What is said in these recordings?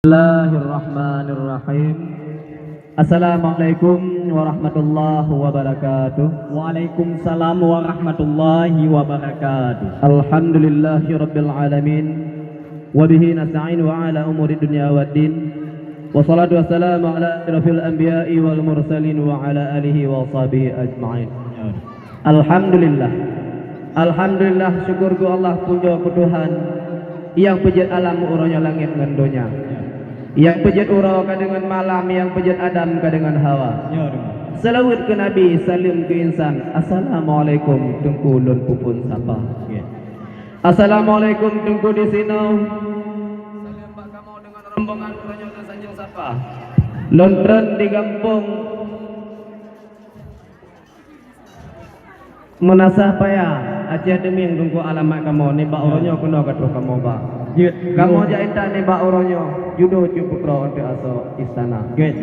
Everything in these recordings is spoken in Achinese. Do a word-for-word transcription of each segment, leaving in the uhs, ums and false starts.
Bismillahirrahmanirrahim. Assalamualaikum warahmatullahi wabarakatuh. Waalaikumsalam warahmatullahi wabarakatuh. Alhamdulillahirabbil alamin. Wa bihi nasta'in wa ala umuri dunya waddin. Wassalatu wassalamu ala asyrafil anbiya'i wal mursalin wa ala alihi wa sahbihi ajma'in. Alhamdulillah. Alhamdulillah, syukur keu Allah, pujoe keu Tuhan, nyang peujeuet alam uroe nyoe langét ngon donya. Nyang peujeuet uroe ka deungon malam, nyang peujeuet Adam ka deungon Hawa. Seulaweuet keu Nabi, saleuem keu insan. Assalamualaikum, Teungku lôn peuphon sapa. Assalamualaikum, Teungku di sinoe. Saleuem bak kamoe deungon rombongan uroe nyoe lôn sanjong sapa. Lôn treun di gampông Meunasah Paya, Aceh Teumieng, Teungku, alamat kamoe. Nibak uroe nyoe keunoe ka troh kamoe ba. Jeuet. Kamoe jak intat nibak uroe nyoe, judo cut putroe eunteuk asoe istana. Jeuet.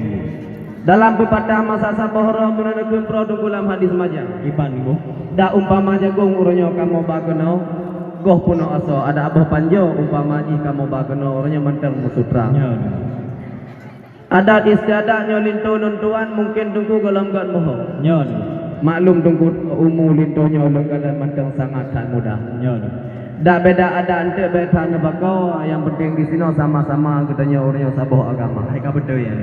Dalam peupatah masa saboh roh, meunan keuh proh, Teungku, lam hadis maja. Kiban, Teungku. Dak umpama jagong uroe nyoe kamoe ba keunoe, goh peunoh asoe, adak boh panjoe umpama jih kamoe ba keunoe, uroe nyoe mantong meusutra. Ya, Teungku. Adat istiadat nyoe linto lôn tuan, mungken Teungku gohlom göt muphom. Nyoe. Maklum Teungku, umu linto nyoe lôn kalon mantong sangat that muda. Nyoe. Dak beda adat eunteuk beda that neubagoe, nyang penting di sinoe sama-sama geutanyoe ureueng nyang saboh agama. Hai ka beutôi nyan.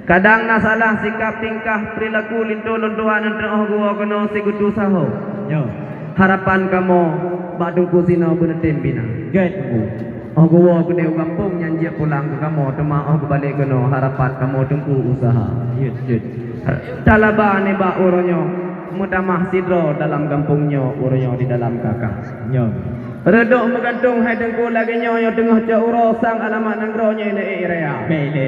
Kadang na salah sikap tingkah perilaku linto lôn tuan eunteuk óh geuwoe keunoe sigeutu saho. Nyoe. Harapan kamoe bak Teungku sinoe beuneutem bina. Göt, Teungku. Óh geuwoe keudeh u gampông nyan jeuet pulang keu kamoe, teuma óh geubalek keunoe harapan kamoe Teungku useuha. Jeuet, jeuet. Talaba nibak uroe nyoe meutamah sidroe dalam gampông nyoe, uroe nyoe di dalam K K. Nyoe. Reudok meugantong hai Teungku lagèe nyoe, nyoe teungoh cok uroe sang alamat nanggroe nyoe neuék raya. Bèk lé.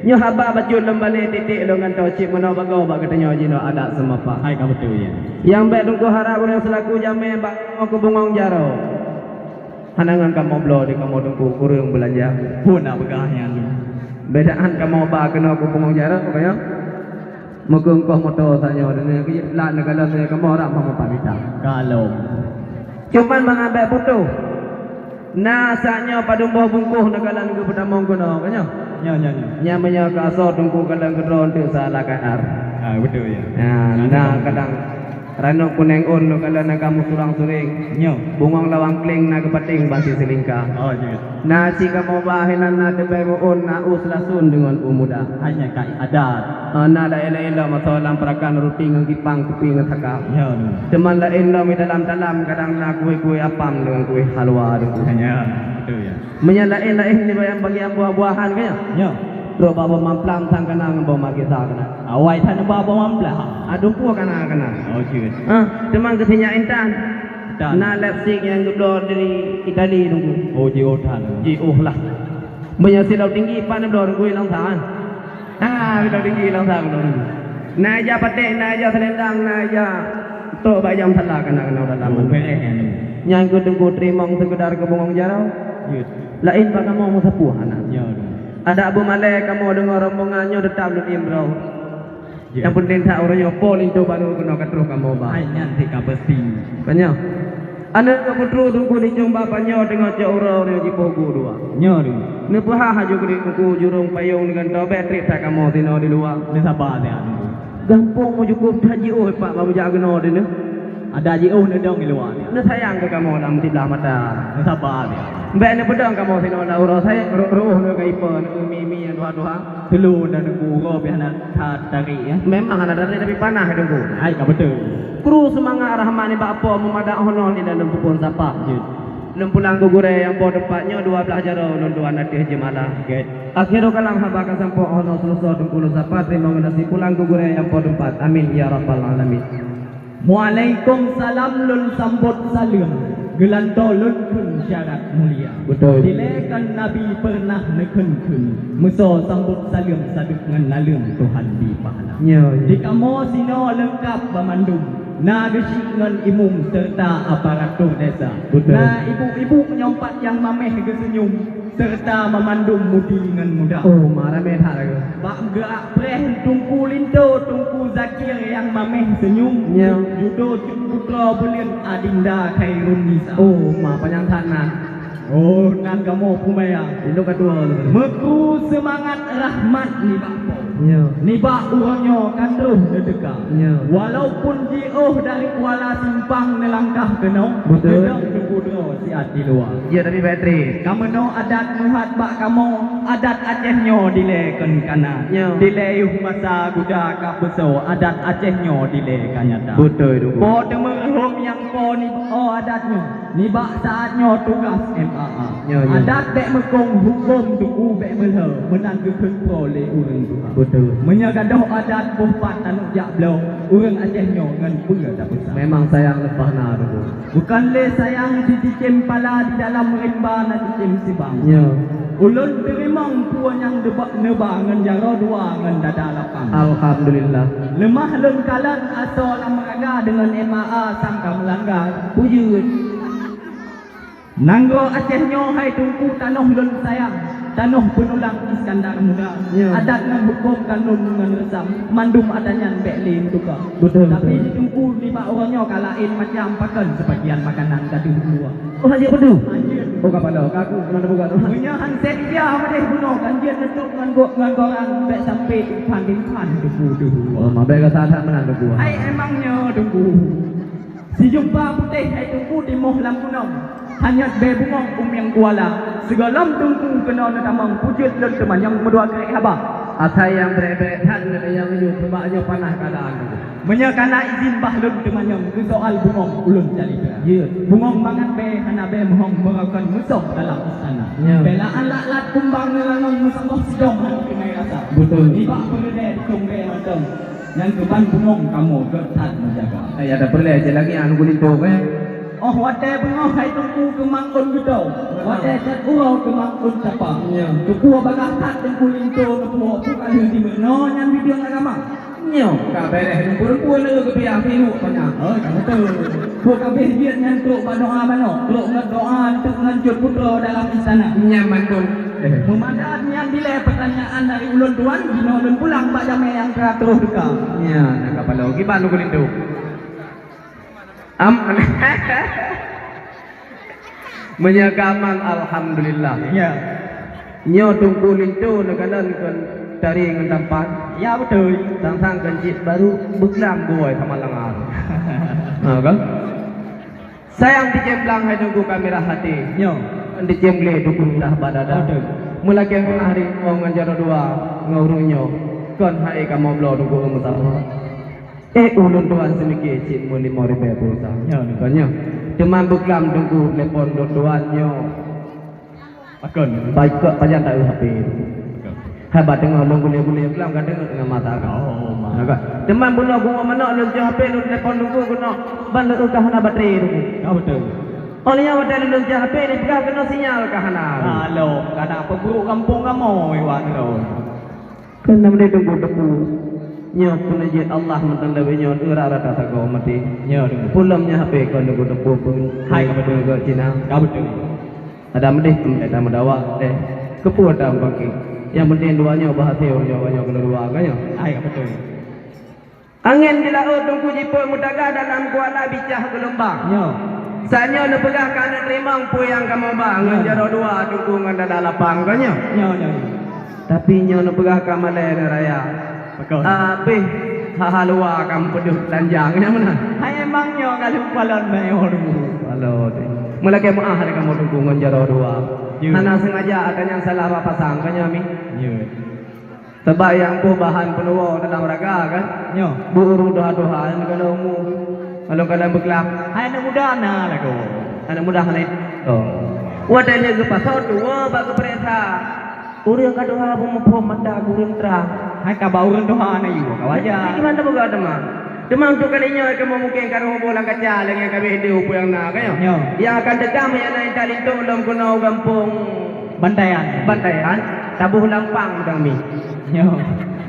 Nyoe haba bacut lom balè tiek-tiek lôn gantoe cit meunoe bagoe bak geutanyoe jinoe adat seumapa. Hai ka beutôi, ya. Nyang bèk Teungku harab ureueng seulaku jamèe bak keu bungong jaroe. Hana ngon kamoe bloe di kamoe Teungku kureueng beulanja. Phon na peugah nyan. Bedaan kamoe ba keunoe keu bungong jaroe, ka nyoe. Meukeungkoh moto tanyoe, dan nyang keu lat neukalon tanyoe kamoe rab hana pamita. Kalon. Cuman mangat bèk putôh. Na saat nyoe padum boh bungkôh neukalon geupeutamong keunoe, ka nyoe. Nyoe, nyoe, nyoe. Nyan meunyoe keu asoe Teungku kalon keudroe eunteuk salah K R. Ah, beutôi, ya. Nah, na kadang Ranub kunèng ôn lôn kalon na kamoe surang-suréng. Nyoe. Bungong lawang kleng na geupaténg bansi silingka. Oh, jeuet. Na cit kamoe ba hinan na teubèe meu-ôn na u seulasun deungon u muda. Hanya ka adat. Ah, na laén-laén lom asoe lam peurakan ruti ngon gipang kupi ngon saka. Nyoe. Teuma laén lom di dalam talam kadang na kué-kué apam deungon kué halwa deungon. Hanya, beutôi, ya. Meunyoe laén-laén nibak nyang bagian buah-buahan, ka nyoe? Nyoe. Trok bak boh mamplam sang kana ngon boh magisa kana. Awai that nibak boh mamplam. Ah, dumpeue kana-kana. Oh, jeuet. Ah, teuma geusinyat intan. Intan. Na lipstik nyang geubloe dari Itali Teungku. Oh, jiôh that. Jiôh lah. Meunyoe Silau Tinggi pan bloe Teungku ilong sa. Ah, Silau Tinggi ilong sa bloe Teungku. Na ija paték, na ija selendang, na ija trok bak ija musala kana-kana dalam. Oh, beres nyan. Nyang keu Teungku teurimong seukeudar keu bungong jaroe. Jeuet. Laén bak kamoe meusapeue hana. Ya. Adak beumalèe kamoe deungon rombongan nyoe teutap lôn imrong. Ya. Nyang peunteng that uroe nyoe po linto barô keunoe ka troh kamoe ba. Hai nyan cit ka pasti. Ka nyoe. Aneuk keu putroe Teungku di Jong Bapanyoe teungoh cok uroe nyoe jipoh gu dua. Nyoe dua. Neupeuhah haju keu Teungku jurông payông neugantoe bèk trép that kamoe sinoe di luwa. Neusaba siat Teungku. Gampông meujukôb that jiôh pat bak meujak keunoe teuh. Ada jiôh neudong di luwa. Neusayang keu kamoe lam siblah mata. Neusaba siat. Bèk neupeudong kamoe sinoe lam uroe sayang, ru-, ruôh neuh ka ipe, neuh mi-mi nyang tuha-tuha. Teulô dan neuku uroe pih hana that tarék, ya. Memang hana tarék, tapi panah Teungku. Hai ka beutôi. Kru seumangat rahmat nibak Po meumadak honoh di dalam peuphon sapa. Jeuet. Lôn pulang keu gurèe nyang po teumpat nyoe dua blaih jaroe lôn tuan ateueh jeumala. Gèt. Akhirul kalam haba ka sampoe honoh seuleusoe Teungku lôn sapa, teurimong geunaséh pulang keu gurèe nyang po teumpat. Amin ya rabbal alamin. Waalaikumsalam lôn sambot saleuem, geulantoe lôn kheun syarat mulia. Beutôi. Dilèe kan Nabi peureunah neukheun-kheun, meusoe sambot saleuem sadeuk ngon naleueng Tuhan di pahala. Nyo, nyo. Di kamoe sinoe leungkap banmandum, na geuchik ngon imum seureuta aparatur desa. Beutôi. Na ibu-ibu nyoe pat nyang mamèh geuseunyum, seureuta banmandum mudi ngon muda. Oh, ma ramè that lagoe. Bak geuak preh Teungku Linto, Teungku Zakir nyang mamèh seunyum. Nyo. Judo cut putroe buleuen Adinda Khairun Nisa. Oh, ma panyang that na. Oh, nan kamoe peumaya. Indong ka tuha tu. Meukru seumangat rahmat nibak Po. Ya. Nibak uroe nyoe ka troh neuteuka. Ya. Walaupun jiôh dari Kuala Simpang neulangkah keunoe, beutôi, neudong teupeu droe siat di luwa. Ya, tapi Patri. Ka meunoe adat meuhat bak kamoe, adat Aceh nyoe dilée kon kana. Ya. Dilée yoh masa guda ka beusoe, adat Aceh nyoe dilée ka nyata. Beutôi, Teungku. Po teumeureuhom nyang po nibak adat nyoe. Nibak saát nyoe tugaih M A A. Nyoe, nyoe. Adat bék meukong, hukôm Teungku bék meulhô, meunan geukheun po lé ureuëng tuha. Beutôi. Meunyoe gadôh adat boh pat taneuk jak bloe, ureuëng Aceh nyoe ngon peue tapeusa. Memang sayang leupah na Teungku. Bukon lé sayang sicicém pala di dalam rimba na cicém sibang. Nyoe. Ulôn teurimong peue nyang deuba-, neuba ngon jaroe dua ngon dada lapang. Alhamdulillah. Leumah lôn kalon asoe lam raga deungon M A A sangka meulangga. Bujeuet. Nanggroe Aceh nyoe hai Teungku tanoh lôn sayang, tanoh peunulang Iskandar Muda. Ya. Adat ngon hukôm, kanun ngon reusam, mandum atra nyan bék lé meutuka. Beutôi, beutôi. Tapi di Teungku nibak uroe nyoe ka laén macam, pakon seubagian makanan ka deuh luwa. Oh, hanjeuet beutôi? Hanjeuet. Oh, ka paloe, ka aku pernah teupeugah tu. Meunyoe han sép ija padeh bunoe, kan jeuet neutuek ngon go-, ngon koran, bék sampai ipan-ipan Teungku deuh luwa. Oh, ma bék ka that-that meunan Teungku. Hai, emang nyoe Teungku. Sijumpa putéh hai Teungku timoh lam gunong, hanyot bée bungong umieng kuala. Sigohlom Teungku keunoe neutamong, peujeuet lôn teumanyong meudua krek haba. Asai nyang brek-brek that ngon nyang nyoe, keubah nyoe panas keuadaan Teungku. Meunyoe kana izin bah lôn teumanyong, keu soal bungong ulôn calitra. Jeuet. Bungong mangat bée hana bée meuhong, meurokon meusoh dalam istana. Ya. Beulaan lat-lat kumbang neulangong, meusaboh sidong hana teumé rasa. Beutôi. Nibak peureulée dikong bée mantong. Nyang keuban bungong kamoe gét that meujaga. Eh, ada peureulée cit lagée nyan Teungku linto, kan? Oh, watée beungoh hai Teungku keumang ôn geudo. Watée cot uroe keumang ôn capa. Ya. Teungku bagaih that Teungku linto neupuwoe, peue ka lheueh jimeunoe nyan bideung agama. Nyoe ka béréh rumpun-rumpun lé geupiah piluek panyang. Oh, ka beutôi. Peue ka béh jeuet nyan trok bak doa manok, trok ngon doa, trok ngon cut putroe dalam istana. Nyan mantong. Eh. Meumandum nyan dilée peutanyaan dari ulôn tuan, jinoe lôn pulang bak jamé nyang ka troh teuka. Nyan, na ka paloe. Kiban Teungku linto. Am-, meunyoe ka aman, alhamdulillah. Ya. Nyoe Teungku linto neukalon kon tari ngon tampan. Ya, beutôi. Sang-sang kon cit baru beuklam buwai sama langa. Ha, kan? Sayang ticém blang hai Teungku ka mirah até. Nyoe. Ticém glé Teungku mirah bak dada. Beutôi. Meulakée meuah ringoe ngon jaroe dua ngon ureuëng nyoe. Kon hai kamoe bloe Teungku meusaboh. Eh, ulôn tuan seumike cit meulima ribée pulsa. Nyoe, nyoe. Kon nyoe. Teuma beuklam Teungku telepon ulôn tuan nyoe. Pakon? Baik kok pajan tak H P. Pakon? Haba teungoh lôn gule-gule beuklam ka deungoe ngon mata ka. Oh, ma. Ka. Teuma bunoe bungoh manok lôn cok H P lôn telepon Teungku keunoe ban lôn ka hana baterai Teungku. Ka beutôi. Oh, lheueh nyan watée lôn cok H P dipeugah keunoe sinyal ka hana. Halo, ka na peuburuk gampông kamoe iwak droe. Keuneuk meudeh Teungku Teungku. Nyoe peuneujeuet Allah mantong lagée nyoe, eu rara tasagoe maté. Nyoe Teungku. Pulom nyoe H P kon Teungku Teungku pun. Hai ka beutôi. Peugah Cina. Ka beutôi. Ada meudeh pun ada meudawa deh. Keupeue ata bangkit. Nyang penting dua nyoe berhasil nyoe, nyoe keuneuk dua ka nyoe. Hai ka beutôi. Angén di laôt Teungku jipeuet meutaga dalam kuala bicah geulumbang. Nyoe. Saat nyoe neupeugah ka neuteurimong peue nyang kamoe ba ngon, nyoe, jaroe dua Teungku ngon dada lapang ka nyoe. Nyoe, nyoe, nyoe. Tapi nyoe neupeugah ka malée neuraya. Beutôi. Abéh ha-ha luwa ka meupeudeuh lanjang nyan meunan. Hai emang nyoe ka lheueh palon meu'oh Teungku. Palon. Meulakée meu'ah lé kamoe Teungku ngon jaroe dua. Nyoe. Hana seungaja ata nyang salah bak pasang ka nyoe mi. Nyoe. Sabab nyang boh bahan peunuwoe dalam raga kan? Nyoe. Beu ureuëng tuha-tuha nyang ka na umu. Lalu ka na beuklam. Hai aneuk muda na lagoe. Aneuk muda hana. Oh. Watée lheueh geupasoe tuwoe bak geupareksa. Ureuëng ka tuha beumuphom mata gureueng trang. Hai ka bak ureuëng tuha na yue ka wajar. Kiban tapeugah teuma. Teuma untuk kali nyoe kamoe mungken ka rhot boh lam kaca lagée nyang ka beuh deuh peue nyang na ka nyoe. Nyoe. Nyang akan teuka meunyoe na intat linto lom keunoe u gampông. Bantaian. Bantaian, taboh lampang mantong mi. Nyoe.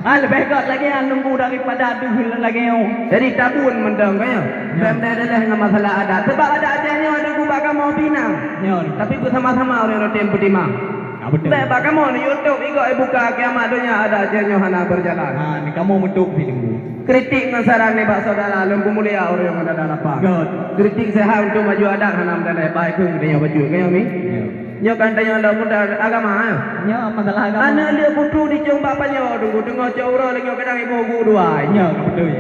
Ah, leubeh gét lagée nyan Teungku daripada deuh lagée nyoe. Jadi tabun mantong ka nyoe. Nyoe. Bèk meudaléh ngon masalah adat. Sebab adat Aceh nyoe Teungku bak kamoe pih na. Nyoe. Tapi beusama-sama ureuëng rot tem peutimang. Ah, beutôi. Bèk bak kamoe di YouTube igoe buka kiamat donya adat Aceh nyoe hana berjalan. Ha, ni kamoe meutuek sih Teungku. Kritik ngon saran nibak syedara lôn peumulia ureuëng ngon dada lapang. Gét. Kritik sehat untuk maju adat hana meudaléh, baik tu geutanyoe bacut ka nyoe mi. Nyoe. Nyoe kan tanyoe lom muda agama, eh? Nyoe masalah agama. Aneuk lheueh putôh dicong bak panyoe, deungoe-deungoe cok uroe lagèe nyoe kadang iboh guru dua. Nyoe ka beutôi.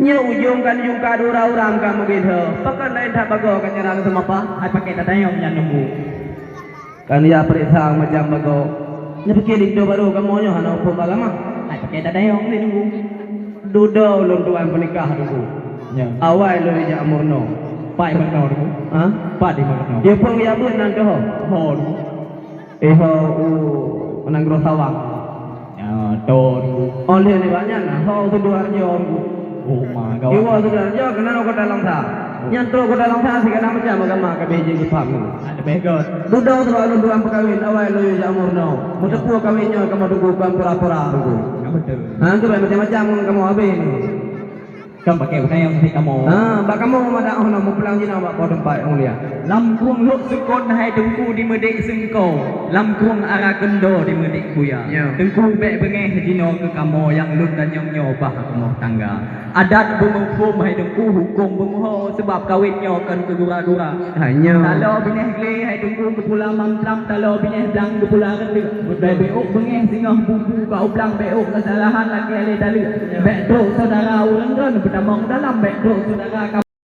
Nyoe ujong kan ujong ka dua urang ka meubiet ho. Pakon laén that bagoe ka nyeurang seumapa? Hai pakai tatanyong nyan nunggu. Kan ya peuriksa macam bagoe. Nyoe pikir linto barô kamoe nyoe hana huköm agama. Hai pakai tatanyong nunggu. Dudoe ulôn tuan peunikah Teungku. Ya. Awai lôn jak meurunoe. Pat meurunoe Teungku? Ha? Pat di meurunoe? Di peue ya beuet nan teuh? Ho Teungku. Eh ho u Nanggroe Sawang. Ya, to Teungku. Oleh ni banyak nah, ho Sidoarjo Teungku. Oh ma gawat. Iwoe Sidoarjo keunan Kota Langsa. Nyan trok Kota Langsa sigoe macam agama ka beh jeuet geupaham. Ada beh got. Dudoe sabab lôn tuan peukawen, awai lôn jak meurunoe. Meuteupeue kawen nyoe kamoe Teungku kon pura-pura Teungku. Ya betul. Ha, tu macam-macam ngon kamoe habéh ni. Kan pakai pakaian seperti kamu. Ha, bak kamoe madak oh na meupulang jinoe bak po teumpat yang mulia. Lam krueng lhok seukon hai Teungku dimeudik seungko, lam krueng ara keundo dimeudik kuya. Ya. Teungku bèk beungèh jinoe keu kamoe nyang lôn tanyong nyoe bah rumoh tangga. Adat beumuphom hai Teungku, hukôm beumuho, seubab kawén nyoe kon keu gura-gura. Hai nyoe. Taloe binéh glé hai Teungku geupula mamplam, taloe binéh blang geupula reuteuek. Beutôi. Bèk ôk beungèh singoh bubu ka ublang, bèk ôk keusalahan lakèe lé taleuek. Ya. Bèk trok syedara ureueng droen beutamong dalam, bèk trok syedara ka